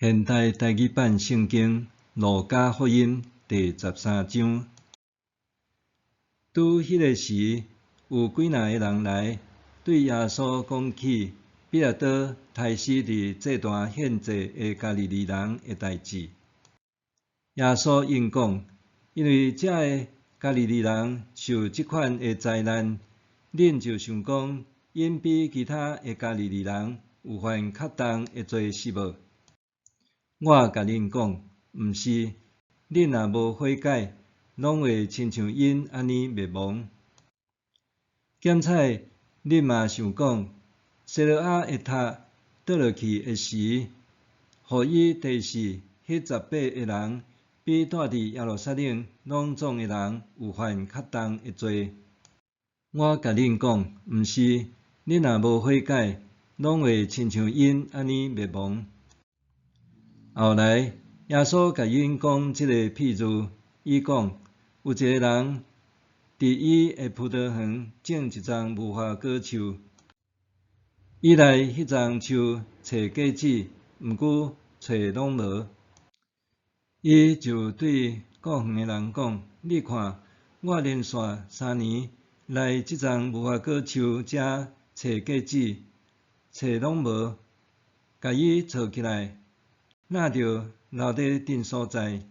現代台語版聖經路加福音第13章。拄彼个時，有幾若个人來，對耶穌講起彼拉多刣死佇祭壇獻祭的加利利人的代誌。耶穌應講：因為這个加利利人受這款的災難，恁就想講，𪜶比其他的加利利人有犯較重的罪是無？我共恁講，毋是，恁若無悔改，攏會親像𪜶按呢滅亡。兼且恁嘛想講，西羅亞的塔倒落去的時，予伊碇死彼18个人，比住佇耶路撒冷攏總的人有犯較重的罪？我共恁講，毋是，恁若無悔改，攏會親像𪜶按呢滅亡。後來，耶穌共𪜶講這个譬喻，伊講：有一个人佇伊的葡萄園種一叢無花果樹，伊來彼叢樹揣果子，毋過揣攏無。伊就對顧園的人講：你看，我連續3年來這叢無花果樹遮揣果子，揣攏無，共伊鑿起來，若著留佇陣所在。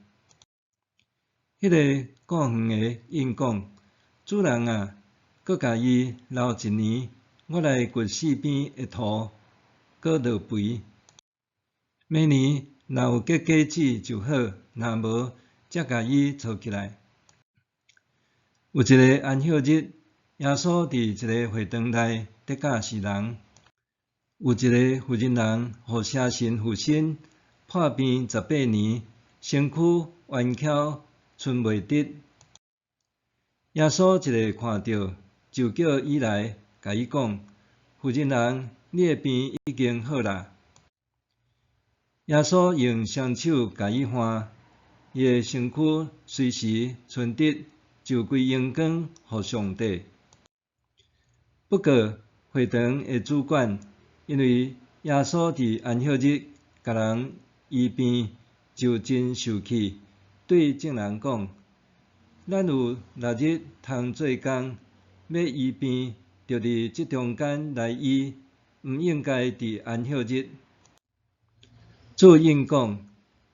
彼个顧園的應講：主人啊，閣共伊留一年，我來掘四邊的土，閣落肥。明年若有結果子就好，若無，才共伊鑿起來。有一个安息日，耶穌佇一个會堂內佇教示人，有一个婦人人予邪神附身，破病18年，身軀彎曲，伸袂直。耶穌一个看著，就叫伊來，共伊講：婦人人，你的病已經好啦。耶穌用雙手共伊按，伊的身軀隨時伸直，就歸榮光予上帝。不過會堂的主管因為耶穌佇安息日共人醫病，就真受氣，對眾人講：咱有六日通做工，欲醫病，就佇這中間來醫，毋應該佇安息日。主應講：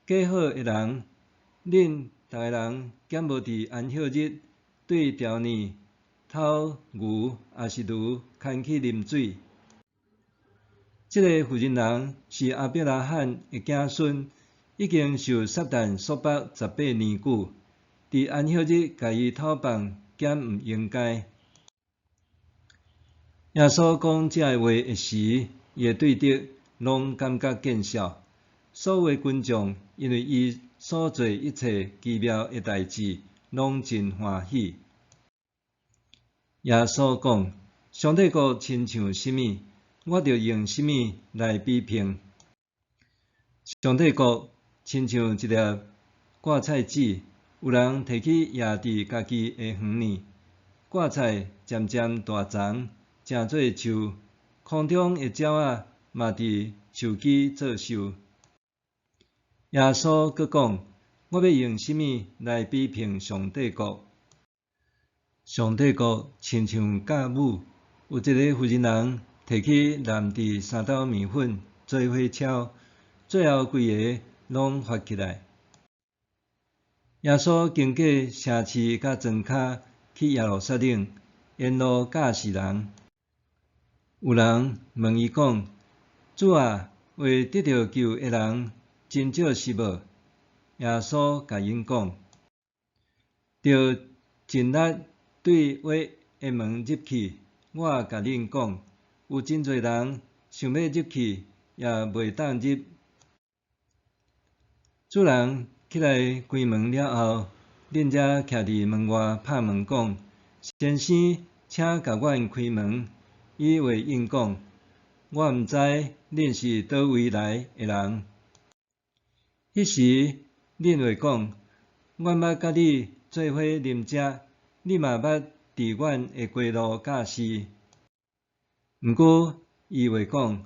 假好的人，恁逐个人敢無佇安息日對牢躡偷牛抑是驢牽去啉水？這个婦人人是亞伯拉罕的子孫，已經受撒旦束縛18年久，佇安息日共伊偷放，敢毋應該？耶穌講這个話的時，伊的對敵攏感覺見笑。所有的群眾因為伊所做一切奇妙的代誌，攏真歡喜。耶穌講：上帝國親像啥物？我著用啥物來比評？上帝國親像一粒芥菜籽，有人提去掖佇家己的園裡，芥菜漸漸大叢，成做樹，空中的鳥仔嘛佇樹枝做岫。耶穌閣講：我欲用啥物來比評上帝國？上帝國親像酵母，有一个婦人人提去湳佇3斗麵粉做伙捫，最後規个攏發起來。耶穌經過城市佮莊跤去耶路撒冷，沿路教示人。有人問伊講：主啊，會得著救的人真少是無？耶穌共𪜶講：著盡力對狹的門入去，我共恁講，有真濟人想欲入去，也袂當入。主人起來關門了後，恁才徛佇門外拍門講：先生，請共阮開門。伊會應講：我毋知恁是佗位來的人。彼時，恁會講：阮捌佮你做伙啉食，你嘛捌佇阮的街路教示。毋過，伊會講：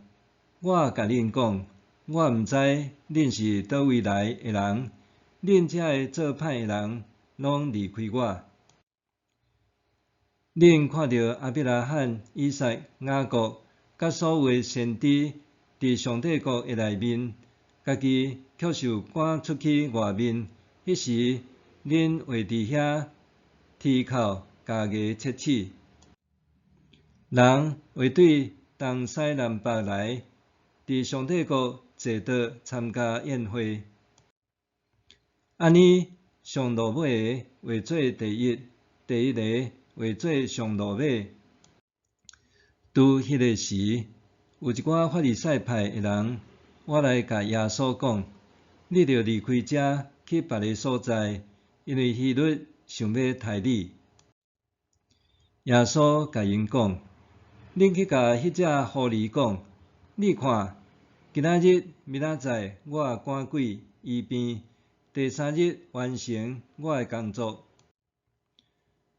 我共恁講，我毋知恁是佗位來的人，恁遮个做歹的人，攏離開我。恁看著亞伯拉罕、以撒、雅各，佮所有的先知，佇上帝國的內面，家己卻受趕出去外面。彼時，恁會佇遐啼哭、咬牙切齒。人會對東西南北來，佇上帝國坐桌參加宴會。按呢，上落尾的會做第一，第一个會做上落尾。拄彼个時，有一寡法利賽派的人，倚來共耶穌講：你著離開遮，去別个所在，因為希律想欲刣你。耶穌共𪜶講：恁去共彼隻狐狸講，你看，今仔日、明仔載，我趕鬼醫病，第三日完成我的工作。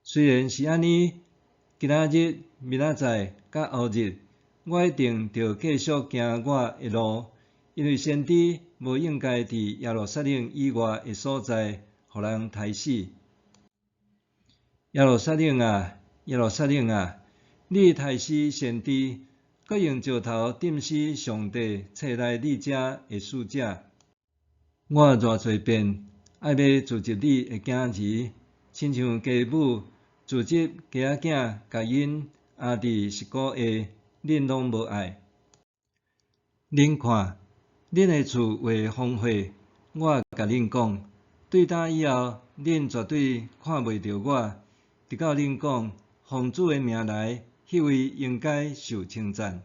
雖然是按呢，今仔日、明仔載、佮後日，我一定著繼續行我的路，因為先知無應該佇耶路撒冷以外的所在，予人刣死。耶路撒冷啊，耶路撒冷啊！你刣死先知，閣用石頭釘死上帝差來你遮的使者。我偌濟遍愛欲聚集你的囝兒，親像雞母聚集雞仔囝，共𪜶爇佇翼鼓下，恁攏無愛。恁看，恁的厝會荒廢。我共恁講，對今以後，恁絕對看袂著我，直到恁講奉主的名來，彼位應該受稱讚。